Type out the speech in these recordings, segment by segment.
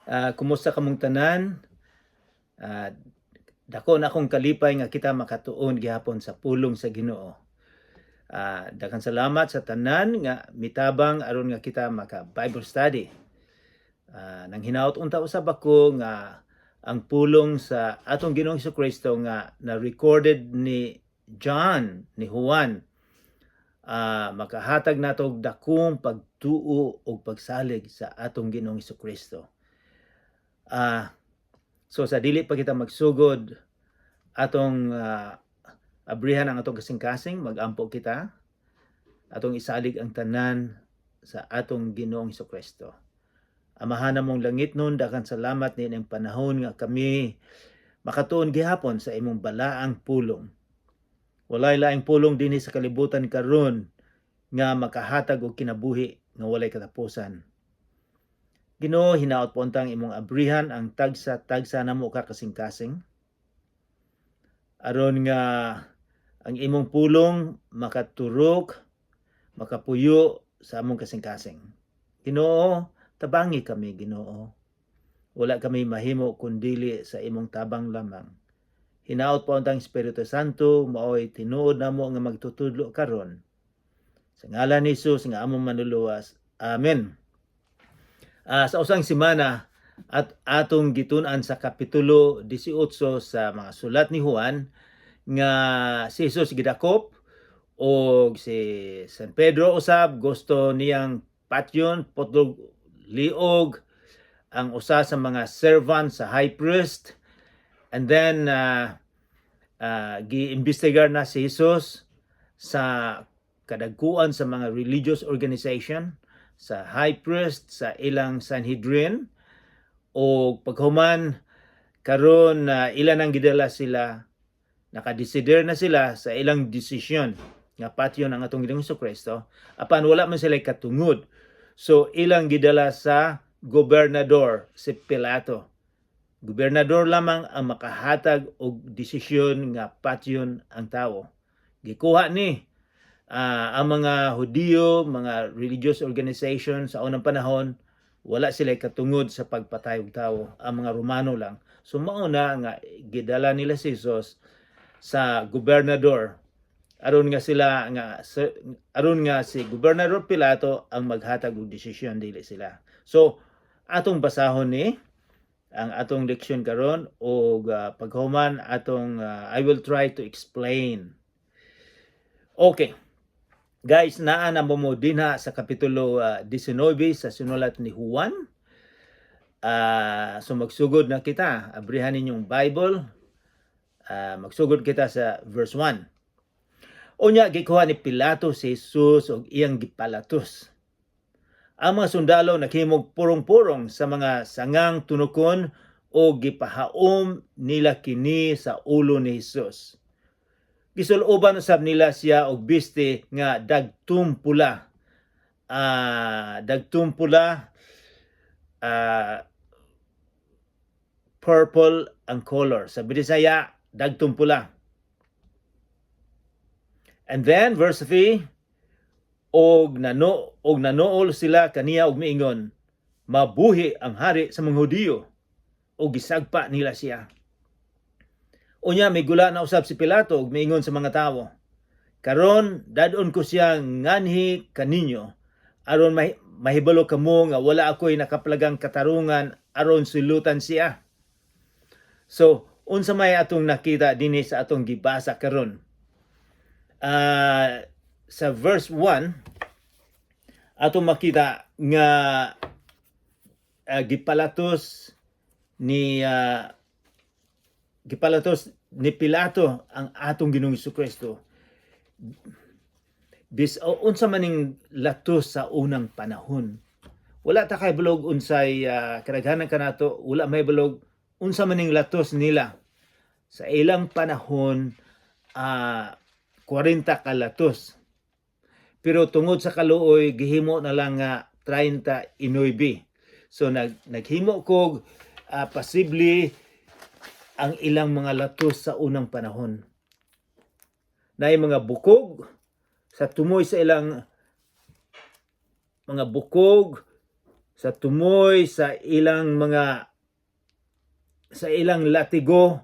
Kumusta kamong tanan? Dako na akong kalipay nga kita makatuon gihapon sa pulong sa Ginoo. Daghang salamat sa tanan nga mitabang aron nga kita maka Bible study. Nang hinaot unta usab ako nga ang pulong sa atong Ginoong Kristo nga na recorded ni John, ni Juan, makahatag nato og dakong pagtuo ug pagsalig sa atong Ginoong Kristo. So sa dili pa kita magsugod, atong abrihan ang atong kasing-kasing, magampo kita, atong isalig ang tanan sa atong Ginoong Kristo. Amahan namong langitnon, daghang salamat niining panahon nga kami makatuon gihapon sa imong balaang pulong. Walay laing pulong dinhi sa kalibutan karon nga makahatag og kinabuhi nga walay katapusan. Ginoo, hinaot po untang imong abrihan ang tagsa-tagsa namo ka kasing-kasing, aron nga ang imong pulong makaturok, makapuyo sa among kasing-kasing. Ginoo, tabangi kami, Ginoo. Wala kami mahimo kundili sa imong tabang lamang. Hinaot po untang Espiritu Santo maoy tinuod namo nga magtutudlo karon. Sa ngalan ni Jesus nga among Manluluwas. Amen. Sa usang semana at atong gitun-an sa kapitulo 18 sa mga sulat ni Juan nga si Jesus gidakop og si San Pedro usab gusto niyang patyon, potlog liog ang usa sa mga servant sa high priest. And then giimbestigar na si Jesus sa kadagkuan sa mga religious organization, sa high priest, sa ilang Sanhedrin, o paghuman karon na ila nang gidala sila, nakadesider na sila sa ilang desisyon nga patyon ang atong Ginoong Kristo, apan wala man sila katungod, so ilang gidala sa gobernador, si Pilato. Gobernador lamang ang makahatag og desisyon nga patyon ang tawo. Gikuha ni ang mga Hudiyo, mga religious organization sa unang panahon, wala sila katungod sa pagpatay og tawo, ang mga Romano lang. So mao na nga gidala nila si Jesus sa gobernador aron nga si Gobernador Pilato ang maghatag og desisyon, dili sila. So atong basahon ni ang atong leksyon karon og paghuman atong I will try to explain. Okay. Guys, naa na mo dinha sa kapitulo 19 sa sinulat ni Juan. So magsugod na kita. Abrihan ninyong Bible. Magsugod kita sa verse 1. Unya gikuha ni Pilato si Jesus og iyang gipalatos. Ang mga sundalo naghimog purong-purong sa mga sangang tunukon o gipahaom nila kini sa ulo ni Jesus. Gisuloban usab nila siya og biste nga dagtum pula. Dagtum pula, purple ang color. Sa Bisaya, dagtum pula. And then verse 3, og nanool sila kaniya og miingon, "Mabuhi ang hari sa mga Hudiyo," og gisagpa nila siya. Unya migula na usab si Pilato ug miingon sa mga tawo, "Karon dad-on ko siya nganhi kaninyo aron mahibalo kamo nga wala ako'y nakaplagang katarungan aron silutan siya." So, unsa may atong nakita dinhi sa atong gibasa karon? Sa verse 1 atong makita nga gipalatos ni Pilato ang atong Ginoong Kristo. Bis o, unsa maning latos sa unang panahon? Wala ta kahibalo unsay kadaghanan kanato wala may balog unsa maning latos nila sa ilang panahon, 40 ka latos. Pero tungod sa kaluoy, gihimo na lang nga 39. So naghimo kog posible ang ilang mga latos sa unang panahon. Naay mga bukog sa tumoy sa ilang mga bukog. Sa tumoy, sa ilang latigo,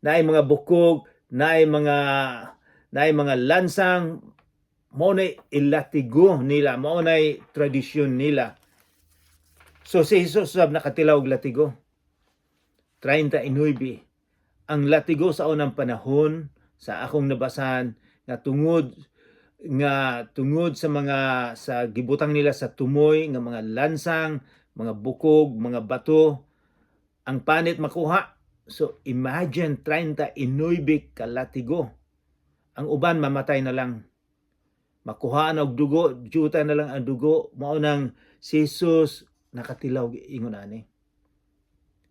naay mga bukog, naay mga lansang, mao nay ilatigo nila, mao nay tradisyon nila. So si Jesus sab nakatilaw og latigo. 39. Ang latigo sa unang panahon, sa akong nabasahan, nga tungod sa mga sa gibutang nila sa tumoy nga mga lansang, mga bukog, mga bato, ang panit makuha. So imagine 39 ka latigo. Ang uban mamatay na lang. Makuhaan og dugo, juta na lang ang dugo, mao nang si Jesus nakatilaw ingon ani.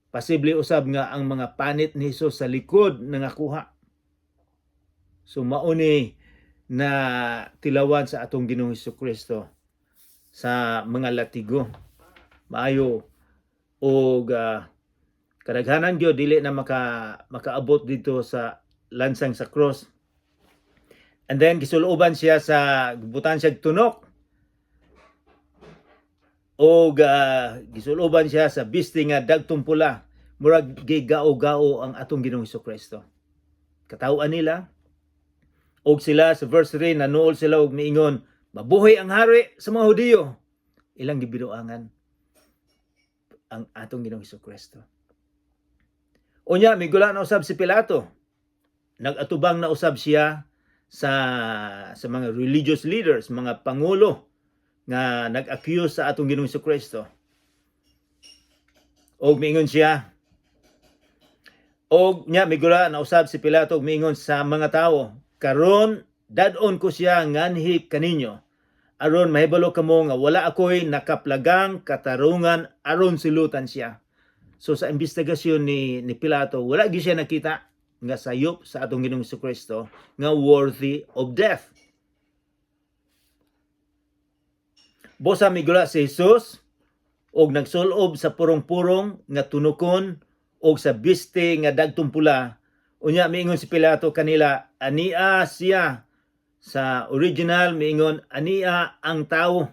Posible usab nga ang mga panit ni Jesus sa likod nangakuha. So mao ni na tilawan sa atong Ginoong Kristo sa mga latigo. Maayo og kadaghanan gyud dili na makaabot dito sa lansang sa cross. And then gisuloban siya sa gibutan siya og tunok og gisuloban siya sa biste nga dagtong pula. Murag gigao-gao ang atong Ginoong Kristo. Kataw-an nila og sila sa verse 3, nanuol sila og miingon, "Mabuhi ang hari sa mga Hudiyo." Ilang gibinuangan ang atong Ginoong Kristo. Unya migula na usab si Pilato. Nag-atubang na usab siya sa mga religious leaders, mga pangulo nga nag-accuse sa atong Ginoong Kristo. Og miingon siya, og nya migula na usab si Pilato og miingon sa mga tawo, "Karon dad-on ko siya nganhi kaninyo aron mahibalo kamo nga wala ako'y nakaplagang katarungan aron silutan siya." So sa investigasyon ni Pilato, wala gyud siya nakita nga sayop sa atong Ginoong Kristo nga worthy of death. Bosa migula si Jesus og nagsulob sa purong-purong nga tunokon og sa biste nga dagtong pula. Unya miingon si Pilato kanila, "Ania siya." Sa original miingon, "Ania ang tao."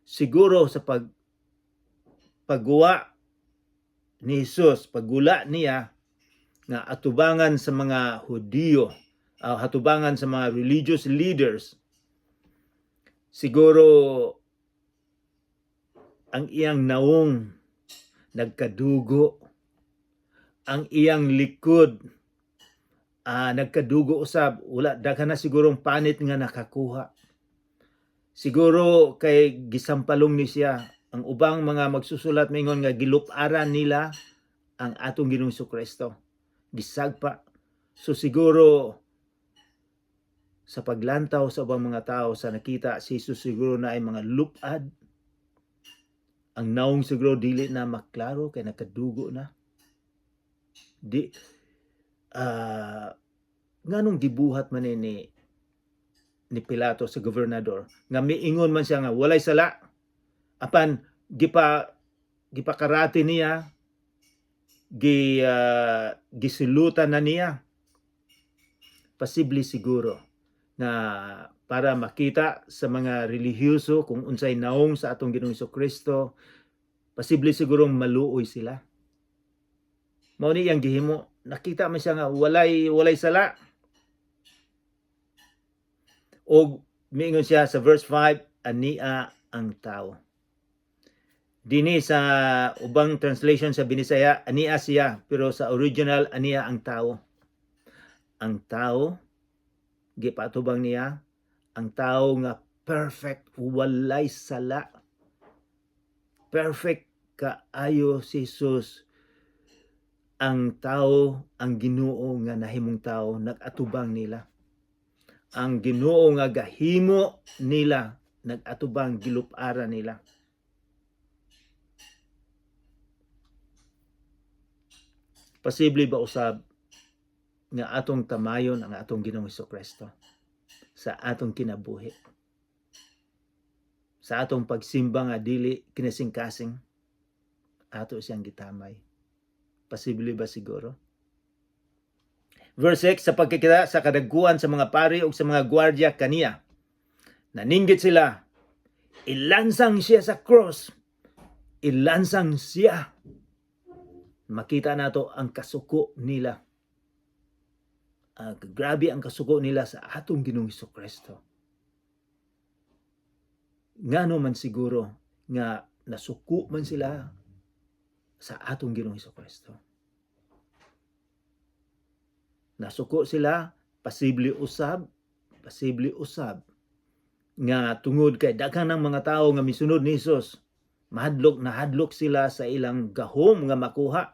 Siguro sa pagguwa ni Jesus, paggula niya nga atubangan sa mga Hudiyo, hatubangan sa mga religious leaders, siguro ang iyang naong nagkadugo, ang iyang likod nagkadugo usab, wala daghan na sigurong panit nga nakakuha. Siguro kay gisampalong ni siya. Ang ubang mga magsusulat maingon nga giluparan nila ang atong Ginoong Kristo. Gisagpa. So siguro sa paglantaw sa ubang mga tao sa nakita si Jesus, siguro na ay mga lupad. Ang naong siguro dili na maklaro kay nakadugo na. Di nganong gibuhat man ni Pilato sa gobernador nga miingon man siya nga walay sala, apan gipakarate niya, gisilutan na niya? Posible siguro na para makita sa mga relihiyoso kung unsay naong sa atong Ginoong Kristo. Posible sigurong maluoy sila. Mao ni iyang gihimo. Nakita man siya nga walay sala. Og miingon siya sa verse 5, "Ania ang tao." Dini sa ubang translation sa Binisaya, "Ania siya," pero sa original, "Ania ang tao." Ang tao gipatubang niya, ang tao nga perfect, walay sala. Perfect kaayo si Jesus. Ang tao, ang Ginoo nga nahimong tao, nag-atubang nila. Ang Ginoo nga gahimo nila, nag-atubang, gilupara nila. Posible ba usab nga atong tamayon ang atong Ginoong Kristo sa atong kinabuhi? Sa atong pagsimba nga dili kinasingkasing, ato siyang gitamay. Posible ba siguro? Verse 6, sa pagkikita sa kadaguan sa mga pari ug sa mga gwardiya kaniya, naninggit sila, "Ilansang siya sa cross." Ilansang siya. Makita nato ang kasuko nila. Grabe ang kasuko nila sa atong Ginoong Kristo. Ngano man siguro nga nasuko man sila sa atong Ginoong Kristo? Nasuko sila, posible usab nga tungod kay daghan ng mga tao nga misunod ni Hesus, mahadlok, nahadlok sila sa ilang gahom nga makuha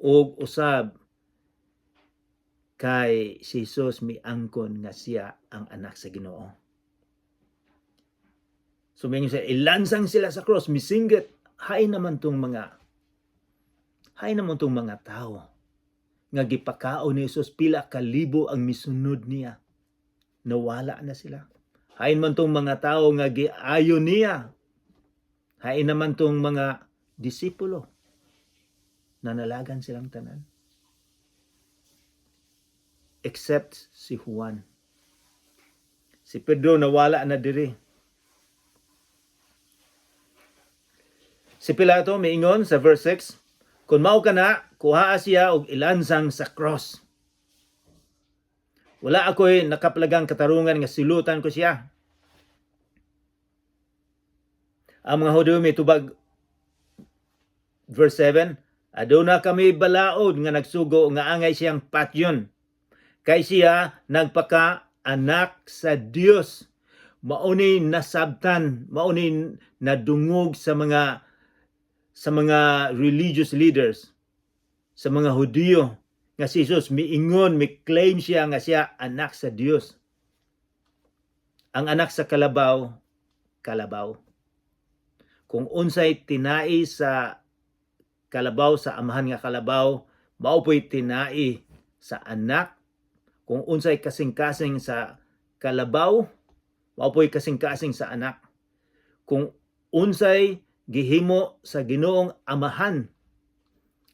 og usab kay si Jesus miangkon nga siya ang anak sa Ginoo. So mingon siya, ilansang sila sa cross, misinggit, hain naman tong mga tao nga gipakaon ni Jesus, pila ka libo ang misunod niya. Nawala na sila. Hain man tong mga tao nga giayo niya. Hain naman tong mga disipulo. Nanalagan silang tanan. Except si Juan. Si Pedro nawala na diri. Si Pilato miingon sa verse 6, "Kung mao ka na, kuhaa siya og ilansang sa cross. Wala ako'y nakaplagang katarungan nga silutan ko siya." Ang mga Hudiyo mitubag, verse 7, "Aduna kami balaod nga nagsugo nga angay siyang patyon. Kay siya nagpaka anak sa Dios." Mauni nasabtan, mauni nadungog sa mga religious leaders, sa mga Hudiyo, nga si Jesus miingon, mi-claim siya nga siya anak sa Dios. Ang anak sa kalabaw, kalabaw. Kung unsay tinai sa kalabaw, sa amahan nga kalabaw, mao po'y tinai sa anak. Kung unsay kasing-kasing sa kalabaw, mao po'y kasing-kasing sa anak. Kung unsay gihimo sa Ginoong Amahan,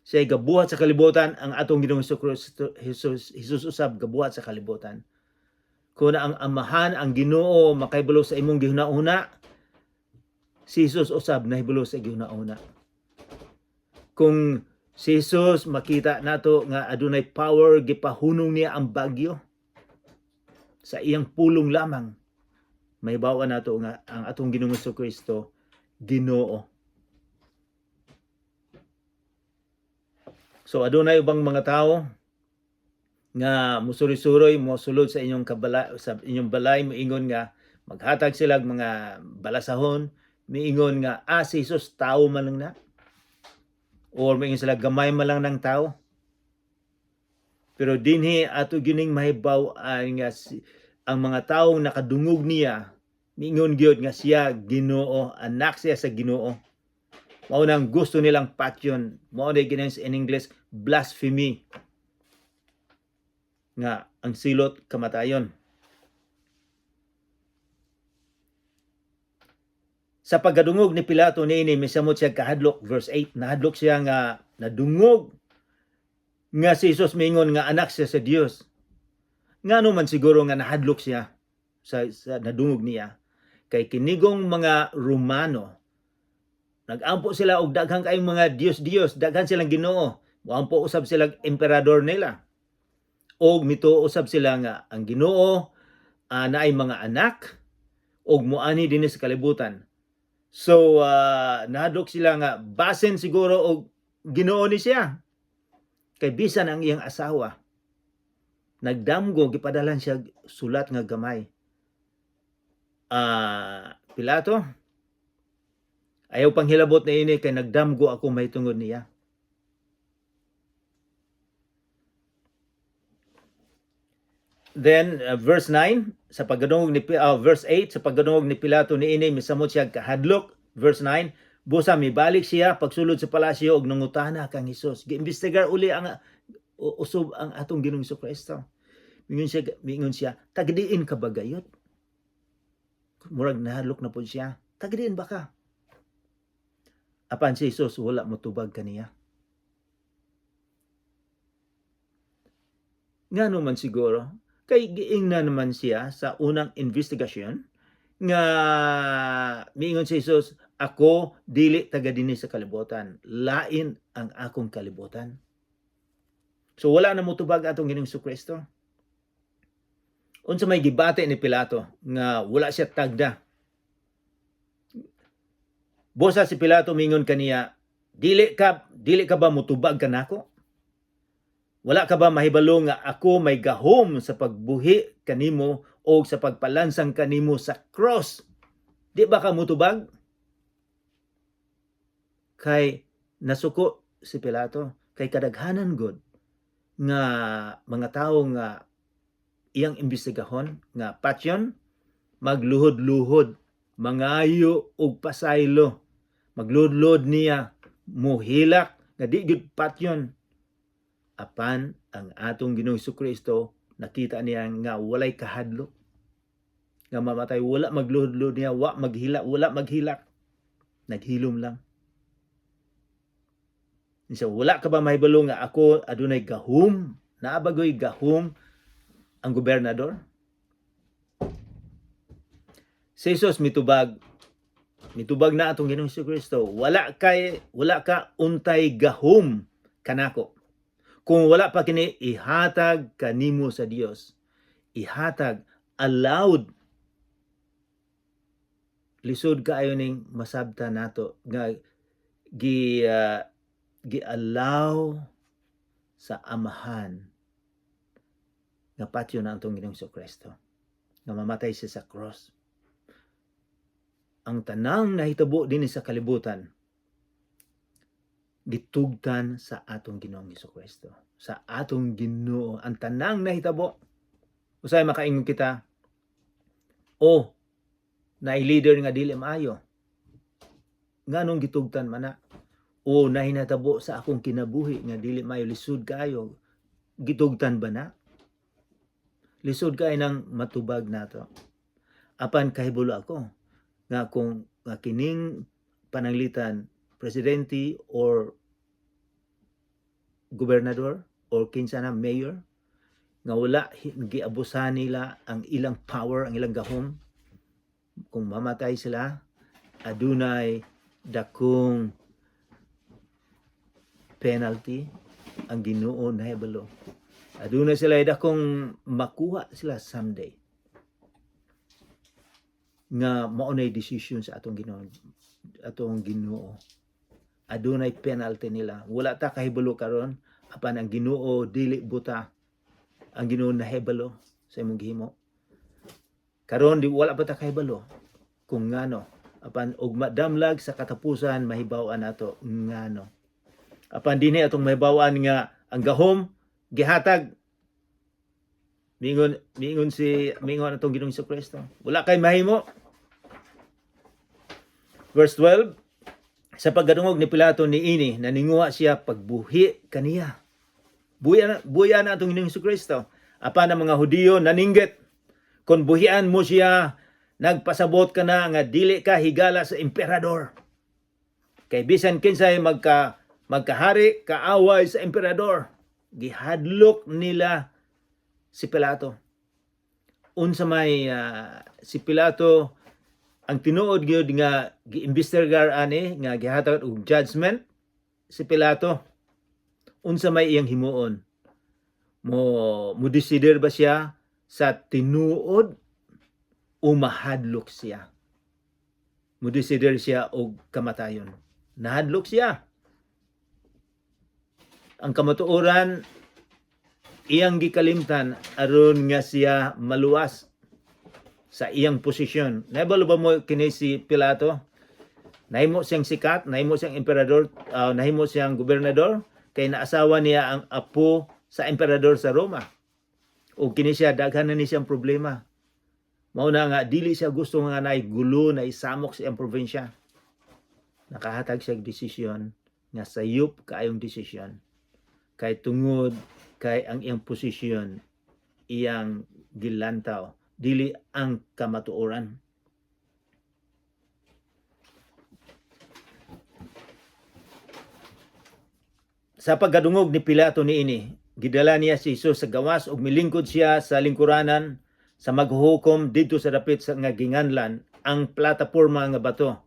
siya gabuhat sa kalibutan, ang atong Ginoong Hesus Jesus, Jesus usab gabuhat sa kalibutan. Kung ang Amahan, ang Ginoo, makahibalo sa imong gihuna-huna, si Jesus usab nahibalo sa gihuna-huna. Kung si Jesus, makita nato nga adunay power, gipahunong niya ang bagyo sa iyang pulong lamang. Mahibaw nato nga ang atong Ginoong Kristo Ginoo. So adunay ubang mga tao nga musuri-suroy, mosulod sa inyong kabala, sa inyong balay, moingon nga maghatag sila og mga balasahon, miingon nga si Jesus tao man lang na. Or miingon sila gamay man lang ng tao. Pero dinhi ato gining mahibaw-an nga ang mga taong nakadungog niya miingon gyud nga siya Ginoo, anak siya sa Ginoo. Mao nang gusto nilang patyon. Mao na gining in English blasphemy. Nga ang silot kamatayon. Sa pagkadungog ni Pilato niini, misamot siya kahadlok, verse 8, nahadlok siya nga nadungog nga si Jesus miingon nga anak siya sa Dios. Ngano man siguro nga nahadlok siya sa nadungog niya? Kay kinigong mga Romano, nagampo sila og daghan kayong mga Dios-Dios, daghan silang Ginoo. Moampo usab sila emperador nila. Og mituo usab sila nga ang Ginoo naay mga anak og muani dinhi sa kalibutan. So nahadlok sila nga basin siguro og Ginoo ni siya. Kay bisan ang iyang asawa nagdamgo, gipadalan siya sulat nga gamay. "Pilato, ayaw panghilabot na ini kay nagdamgo ako mahitungod niya." Then verse 9 sa pagdungog ni verse 8, sa pagdungog ni Pilato niini, misamot siya kahadlok. Verse 9, busa mibalik siya pagsulod sa palasyo og nangutana kang Hesus. Giimbestigar uli ang usab ang atong Ginoong Kristo. Mingon siya, "Tagdiin ka ba gayot?" Murag nahadlok na pud siya. "Tagdiin ba ka?" Apan si Jesus wala motubag kaniya. Ngano man siguro? Kay giingnan naman siya sa unang investigasyon nga miingon si Jesus, Ako dili taga dinhi sa kalibutan. Lain ang akong kalibutan. So wala na motubag atong Ginoong Kristo. Unsa may gibati ni Pilato nga wala siya tagda? Busa si Pilato mingon kaniya, Dili ka ba mutubag kanako? Wala ka ba mahibalo nga ako may gahom sa pagbuhi kanimo o sa pagpalansang kanimo sa cross? Di ba ka mutubag?" Kay nasuko si Pilato kay kadaghanan gud nga mga tawo nga iyang imbestigahon nga patyon, magluhod-luhod, mangayo og pasaylo, magluhod-luhod niya, muhilak nga di gyud patyon. Apan ang atong Ginoong Kristo, nakita niya nga walay kahadlok nga mamatay. Wala magluhod-luhod niya, wa maghilak, wala maghilak, naghilom lang. So, "Wala ka ba mahibalo nga ako adunay gahom?" Naa ba goy gahom ang gobernador? Si Jesus mitubag. Mitubag na atong Ginoong Kristo. Wala ka untay gahom kanako kung wala pa kini ihatag kanimo sa Dios." Ihatag, allowed. Lisod kaayo ning masabta nato nga gi-allow sa Amahan nga patyon na atong Ginoong Kristo, nga mamatay siya sa cross. Ang tanang nahitabo dinhi sa kalibutan, gitugtan sa atong Ginoong Kristo, sa atong Ginoo. Ang tanang nahitabo, usahay makaingon kita, "Oh, naay leader nga dili maayo, nganong gitugtan man na? O nahinatabo sa akong kinabuhi nga dili maayo, lisod kaayo, gitugtan ba na?" Lisod kaayo nang matubag nato. Apan kahibalo ako nga kung nga kining pananglitan presidente or gobernador or kinsa na mayor nga wala giabusan nila ang ilang power, ang ilang gahom, kung mamatay sila, adunay dakong penalty. Ang Ginoo nahibalo. Adunay sila dakong makuha sila someday nga mao nay decision sa atong Ginoo. Adunay penalty nila. Wala ta kahibalo karon, apan ang Ginoo dili buta. Ang Ginoo nahibalo sa imong gihimo karon. Di wala pa ta kahibalo kung ngano, apan ugma damlag sa katapusan mahibaw-an nato ngano. Apan dinhi atong mahibaw-an nga ang gahom gihatag. Mingon atong Ginoong Kristo, "Wala kay mahimo." Verse 12: Sa pagkadungog ni Pilato niini, naninguha siya pagbuhi kaniya. Buhian na atong Ginoong Kristo. Apan ang mga Hudiyo naninggit. "Kung buhian mo siya, nagpasabot ka na nga dili ka higala sa emperador. Kay bisan kinsay magkahari, kaaway sa emperador." Gihadlok nila si Pilato. Unsa may si Pilato, ang tinuod gyud nga giimbestigar ani, nga gihatag og judgment si Pilato, unsa may iyang himuon? Mo decider ba siya sa tinuod o mahadlok siya? Mo decider siya og kamatayon. Nahadlok siya. Ang kamatuoran iyang gikalimtan aron nga siya maluwas sa iyang posisyon. Nahibalo ba mo kini si Pilato? Nahimo siyang sikat, nahimo siyang emperador, nahimo siyang gobernador kay naasawa niya ang apo sa emperador sa Roma. O kini siya, daghan na ni siyang problema. Mao na nga dili siya gusto nga naay gulo, na isamok sa iyang probinsya. Nakahatag siya og desisyon nga sayop kaayong desisyon. Kay tungod kay ang iyang posisyon iyang gilantaw, dili ang kamatuoran. Sa pagkadungog ni Pilato niini, gidala niya si Jesus sa gawas ug milingkod siya sa lingkuranan sa maghuhukom didto sa dapit sa nga ginganlan ang Plataporma nga Bato.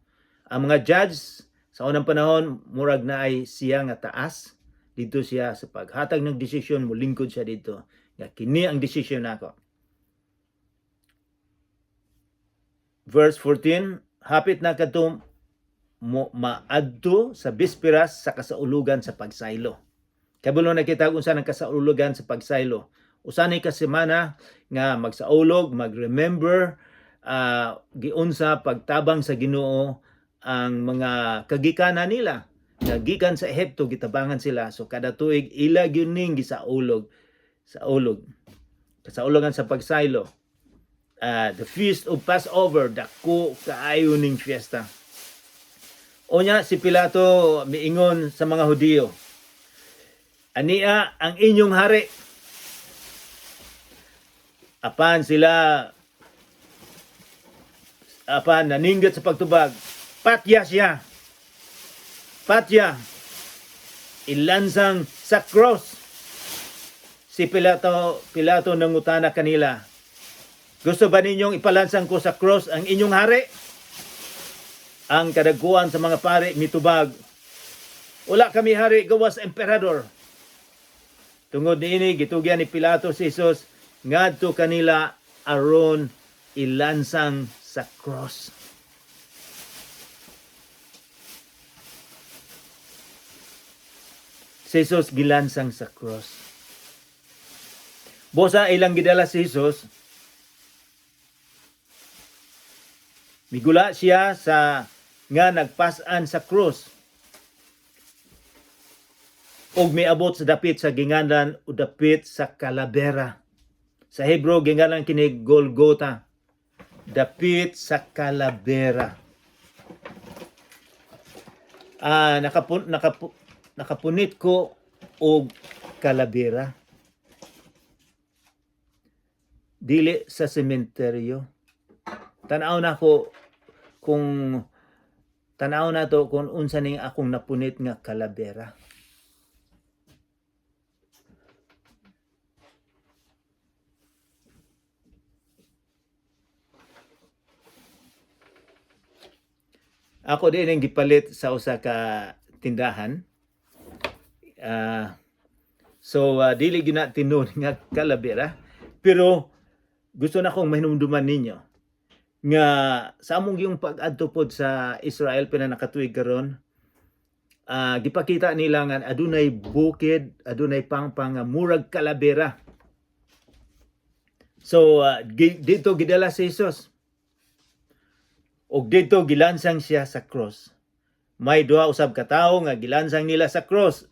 Ang mga judge sa unang panahon, murag na ay siya nga taas dito siya sa paghatag ng desisyon, mulingkod siya dito. Nga kini ang desisyon nako. Verse 14, hapit na kadto mo maadto sa bisperas sa kasaulugan sa pagsaylo. Kabalo na kita kung saan ang kasaulugan sa pagsaylo. Usa ni ka semana nga magsaulog, mag-remember giunsa pagtabang sa Ginoo ang mga kagikanan nila. Nga gikan sa Ehipto, gitabangan sila. So kada tuig ila gyud ning gisaulog sa ulog. Kasaulogan sa pagsaylo. The Feast of Passover, dako kaayo ning fiesta. Unya si Pilato miingon sa mga Hudiyo, "Ania ang inyong hari." Apan sila apan naninggot sa pagtubag, "Patya siya. Patya. Ilansang sa cross." Si Pilato nangutana kanila, "Gusto ba ninyong ipalansang ko sa cross ang inyong hari?" Ang kadagkuan sa mga pari mitubag, "Wala kami hari gawas emperador." Tungod niini, gitugyan ni Pilato si Jesus ngadto kanila aron ilansang sa cross. Si Jesus gilansang sa cross. Busa ilang gidala si Jesus, migula siya sa nga nagpas-an sa cross ug miabot sa dapit sa ginganlan o dapit sa kalabera. Sa Hebrew, gingalan kini Golgotha. Dapit sa kalabera. Nakapunit ko og kalabera. Dili sa sementeryo. Tanaw na to kung unsa ning akong napunit nga kalabera. Ako din ang gipalit sa usa ka tindahan. So dili gyud na tinuod nga kalabera, pero gusto na kong mahinumduman ninyo nga sa among yung pag-adto pod sa Israel pina nakatuig karon, gipakita nila nga adunay bukid, adunay pangpang nga murag kalabera. So dito gidala si Jesus. Og dito gilansang siya sa cross. May duha usab ka tawo nga gilansang nila sa cross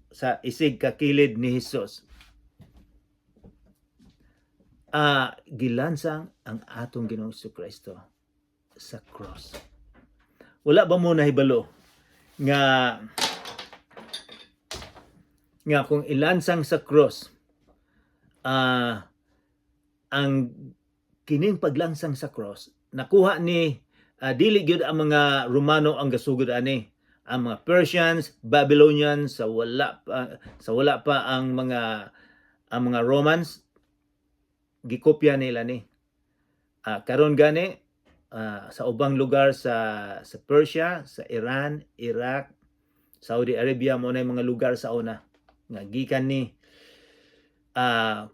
sa isig kakilid ni Jesus. Gilansang ang atong Ginoong Kristo sa cross. Wala ba mo nahibalo nga nga kung ilansang sa cross, ang kining paglansang sa cross nakuha ni dili gyud ang mga Romano ang gasugod ani, ang mga Persians, Babylonians, sa wala pa ang mga Romans, gikopya nila ni. Karon gani sa ubang lugar sa Persia, sa Iran, Iraq, Saudi Arabia, mo na mga lugar sa una nga gikan ni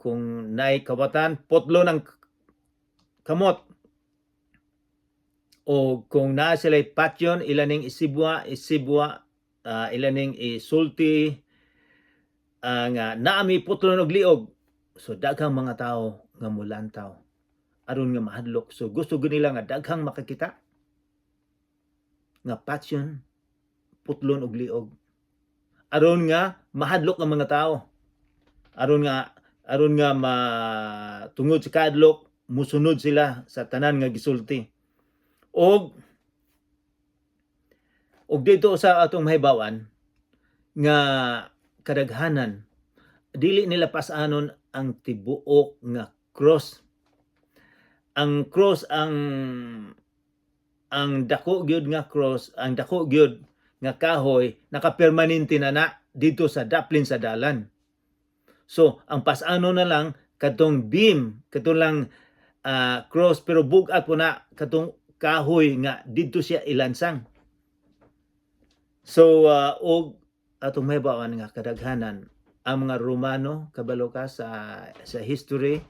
kung naay kawatan, potlo ng kamot o kung naa sila patyon, ilaning isibwa isibwa, ilaning isulti nga naami putlon og liog. So daghang mga tao nga mulantaw aron nga mahadlok. So gusto gud nila nga daghang makakita nga patyon, putlon og liog aron nga mahadlok ang mga tao, aron nga matungod sa kahadlok, musunod sila sa tanan nga gisulti. Og dito sa atong mahibawan nga kadaghanan dili nila pasanon ang tibuok nga cross. Ang cross, ang dako gyud nga cross, ang dako gyud nga kahoy, nakapermanente na na dito sa daplin sa dalan. So ang pasano na lang katong beam, katong lang cross, pero bug-at po na katong kahoy nga didto siya ilansang. So og atong mahibaw-an nga kadaghanan ang mga Romano, kabalo ka sa history,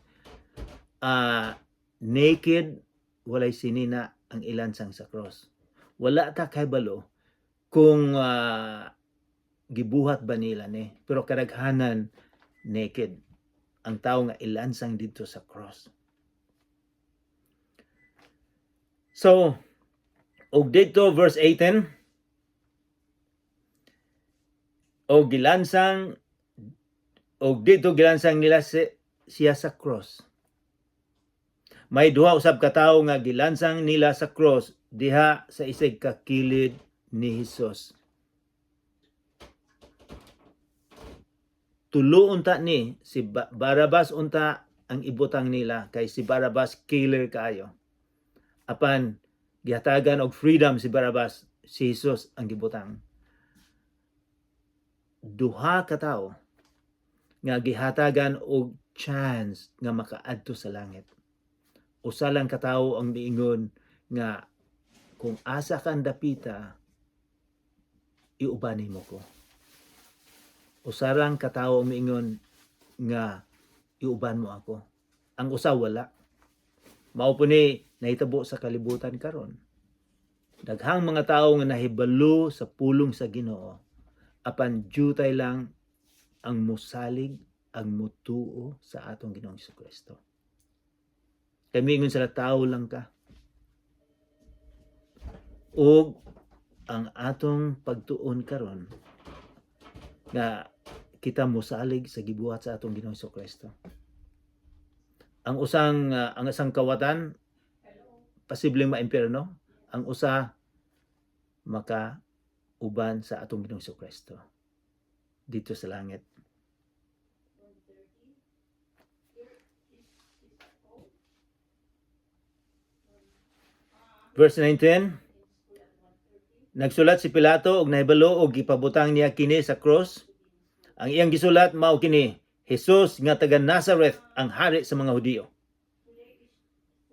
naked, walay sinina ang ilansang sa cross. Wala ta kahibalo kung gibuhat ba nila ni, pero kadaghanan naked ang tao nga ilansang didto sa cross. So, og didto verse 18, og didto gilansang nila siya sa cross. May duha usab ka tawo nga gilansang nila sa cross diha sa isig ka kilid ni Hesus. Tulo unta ni si Barabas unta ang ibutang nila kay si Barabas killer kaayo. Apan gihatagan og freedom si Barabas, si Jesus ang gibutang. Duha ka tawo nga gihatagan og chance nga makaadto sa langit. Usa lang ka tawo ang miingon nga kung asa ka dapita, iuban nimo ko. Usa lang ka tawo ang miingon nga iuban mo ako. Ang usa wala. Mao po ni nahitabo sa kalibutan karon. Daghang mga tawo nga nahibalo sa pulong sa Ginoo, apan jutay lang ang musalig, ang mutuo sa atong Ginoong Kristo. Kay miingon sila, tao lang ka. Ug ang atong pagtuon karon nga kita mosalig sa gibuhat sa atong Ginoong Kristo. Ang isang kawatan posibleng maimpierno, ang usa maka uban sa atong Ginoong Kristo didto sa langit. Verse 19, nagsulat si Pilato og nahibalo og gipabutang niya kini sa cross. Ang iyang gisulat mao kini: "Jesus nga taga Nazareth, ang hari sa mga Hudiyo."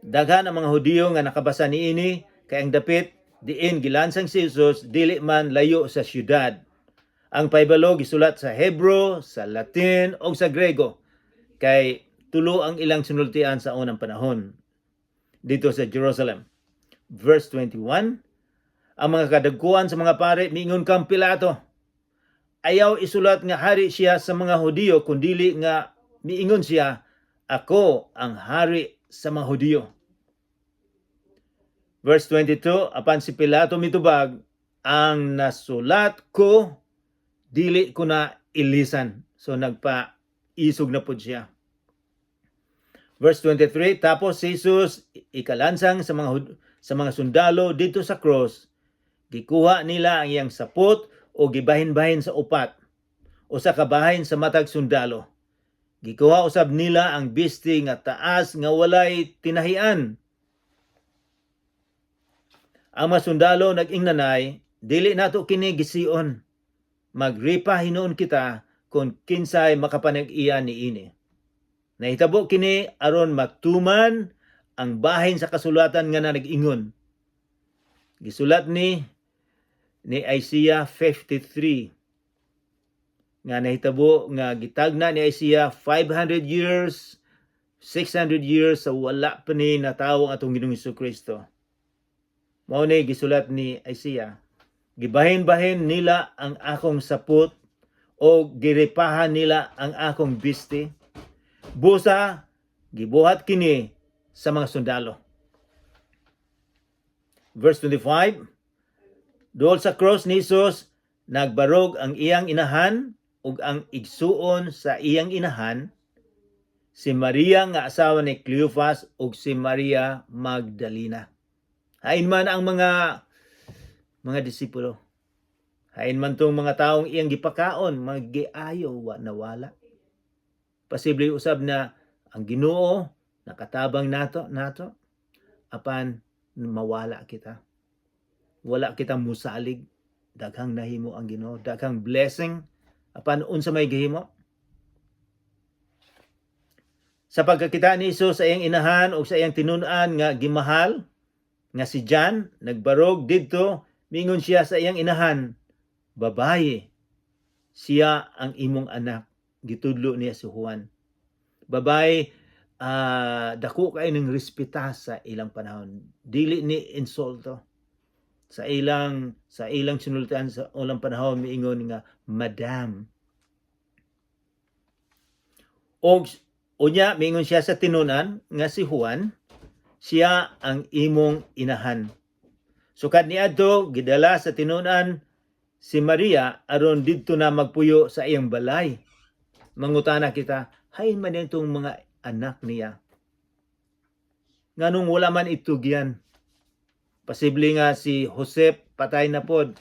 Daghan ang mga Hudiyo nga nakabasa niini kay ang dapit diin gilansang si Jesus dili man layo sa syudad. Ang pahibalo gisulat sa Hebrew, sa Latin ug sa Grego kay tulo ang ilang sinultian sa unang panahon didto sa Jerusalem. Verse 21, ang mga kadagkuan sa mga pare miingon kang Pilato, "Ayaw isulat nga hari siya sa mga Hudiyo, kundili nga miingon siya, 'Ako ang hari sa mga Hudiyo.'" Verse 22, apan si Pilato mitubag, "Ang nasulat ko, dili ko na ilisan." So nagpa-isog na pud siya. Verse 23, tapos si Jesus ikalansang sa mga sundalo didto sa cross, gikuha nila ang iyang sapot o gibahin-bahin sa upat, usa ka bahin sa matag sundalo. Gikuha usab nila ang bisti nga taas nga walay tinahian. Ang mga sundalo nag-ingnanay, "Dili nato kini gision. Magripa hinuon kita kung kinsay makapanag-iya niini." Nahitabo kini aron matuman ang bahin sa kasulatan nga na nag-ingon. Gisulat ni Isaiah 53 nga nahitabo nga gitagna ni Isaiah 500 years, 600 years sa wala pa ni natawo ang atong Ginoong Kristo. Mao ni gisulat ni Isaiah. "Gibahin-bahin nila ang akong sapot o giripahan nila ang akong bisti. Busa gibuhat kini sa mga sundalo." Verse 25, duol sa cross ni Jesus, nagbarog ang iyang inahan ug ang igsuon sa iyang inahan, si Maria nga asawa ni Cleophas ug si Maria Magdalena. Hain man ang mga disipulo. Hain man tong mga taong iyang gipakaon, mga giayo, wa nawala. Posible usab na ang Ginoo nakatabang nato apan mawala kita. Wala kita musalig. Daghang nahimo ang Ginoo, daghang blessing apan unsa may gihimo? Sa pagkakita ni Jesus sa iyang inahan o sa iyang tinun-an nga gimahal nga si John nagbarog didto, mingon siya sa iyang inahan, "Babaye, siya ang imong anak," gitudlo niya si Juan. Babaye, dako kay ning respeta sa ilang panahon. Dili ni insulto. Sa ilang sinultian sa ulang panahon, miingon nga "madam." Og unya miingon siya sa tinunan nga si Juan, "Siya ang imong inahan." Sukad niadto, gidala sa tinunan si Maria aron didto na magpuyo sa iyang balay. Mangutana kita, hain man itong mga anak niya? Nganong wala man itugyan? Posible nga si Josep patay na pod.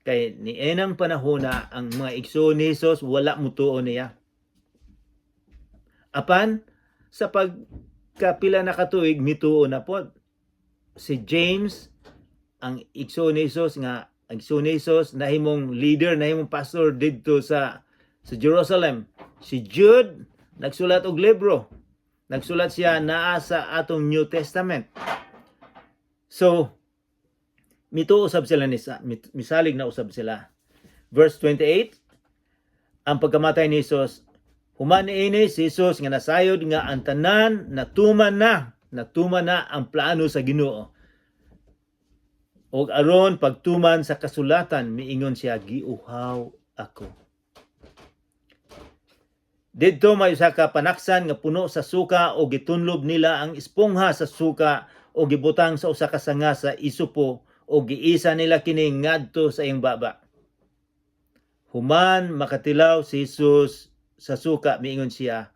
Kay niinang panahon na ang mga igsoon ni Jesus wala mutuo niya. Apan sa pagkapila na katuig, mituo na pod. Si James, ang igsoon ni Jesus nga ang igsoon ni Jesus nahimong leader, nahimong pastor didto sa Jerusalem. Si Jude nagsulat og libro. Nagsulat siya, naa sa atong New Testament. So, mituo usab sila ni misalig na usab sila. Verse 28, ang pagkamatay ni Jesus. Human niini si Jesus nga nasayod nga ang tanan natuman na, natuman na ang plano sa Ginoo. Og aron pagtuman sa kasulatan, miingon siya, "Giuhaw ako." Didto may usa ka panaksan nga puno sa suka o gitunlob nila ang espongha sa suka o gibutang sa usa ka sanga sa isopo o giisa nila kini ngadto sa iyang baba. Human makatilaw si Jesus sa suka, miingon siya,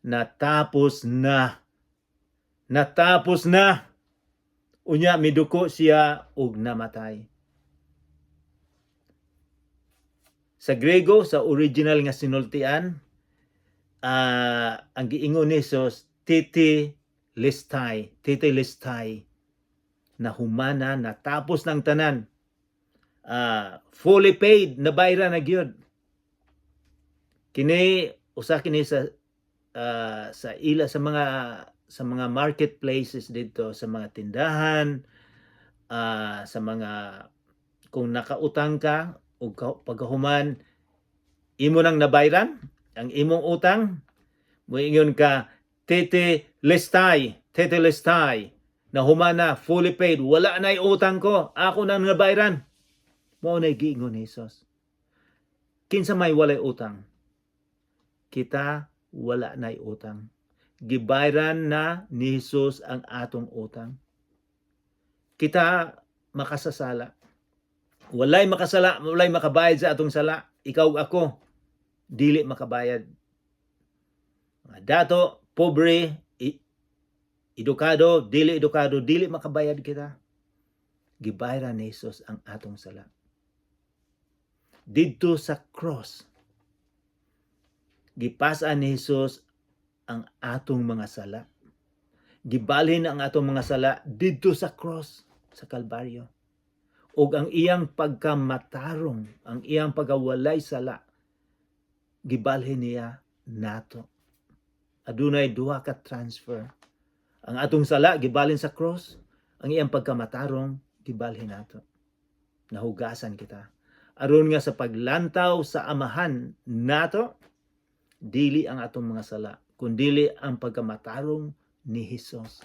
"Natapos na. Natapos na." Unya miduko siya ug namatay. Sa Grego, sa original nga sinultian, ang giingon ni Jesus, "Tetelestai, tetelestai," na humana, natapos ng tanan. Fully paid, nabayra na gyud. Kini usa kini sa ila sa mga marketplaces dito, sa mga tindahan, sa mga kung nakautang ka ug pagkahuman imo nang nabayran ang imong utang, moingon ka, "Tetelestai, tetelestai," na humana, fully paid, wala na utang ko, ako nang nabayran. Mao na giingon ni Jesus. Kinsa may walay utang? Kita wala nay utang. Gibayran na ni Jesus ang atong utang. Kita makasasala. Walay makasala, walay makabayad sa atong sala. Ikaw ug ako, dili makabayad. Mga dato, pobre, edukado, dili edukado, dili makabayad kita. Gibayran ni Jesus ang atong sala. Didto sa cross, gipas-an ni Jesus ang atong mga sala. Gibalhin ang atong mga sala didto sa cross, sa Kalbaryo. Ug ang iyang pagkamatarong, ang iyang pagkawalay sala, gibalhin niya nato. Adunay duha ka transfer. Ang atong sala gibalhin sa cross, ang iyang pagkamatarong gibalhin nato. Nahugasan kita. Aron nga sa paglantaw sa Amahan nato, dili ang atong mga sala, kundili ang pagkamatarong ni Hesus.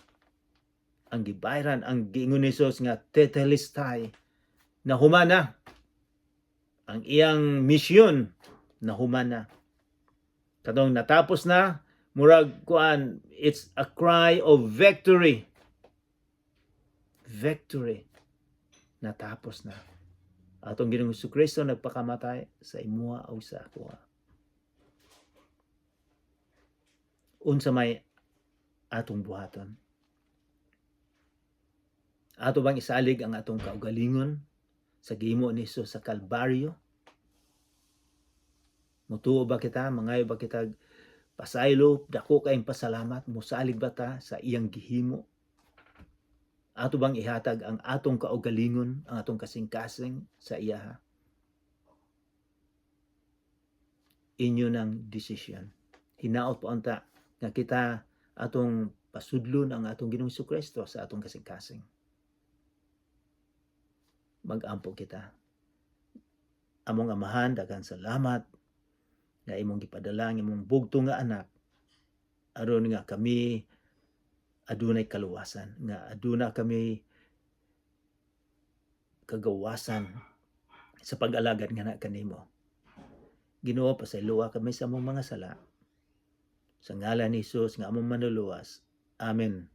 Ang gibayran, ang giingon ni Hesus nga "tetelestai," na humana. Ang iyang misyon, na humana. Katong natapos na, murag kuan, it's a cry of victory. Victory. Natapos na. Atong Ginoong Kristo nagpakamatay sa imuha o sa akoa. Unsa may atong buhaton? Ato bang isalig ang atong kaugalingon sa gihimo ni Jesus sa Kalbaryo? Mutuo ba kita, mangayo ba kita pasaylo, dako kayong pasalamat, musalig ba ta sa iyang gihimo? Ato bang ihatag ang atong kaugalingon, ang atong kasing-kasing sa iyaha? Inyo ng desisyon. Hinaot po unta nga kita atong pasudlon ang atong Ginoong Kristo sa atong kasing-kasing. Mag-ampo kita. Among Amahan, daghan salamat nga imong gipadala ang imong bugtong nga anak aron nga kami adunay kaluwasan, nga aduna kami kagawasan sa pag-alagad nga na kanimo. Ginoo, pasayloa kami sa among mga sala. Sa ngalan ni Jesus nga among Manluluwas. Amen.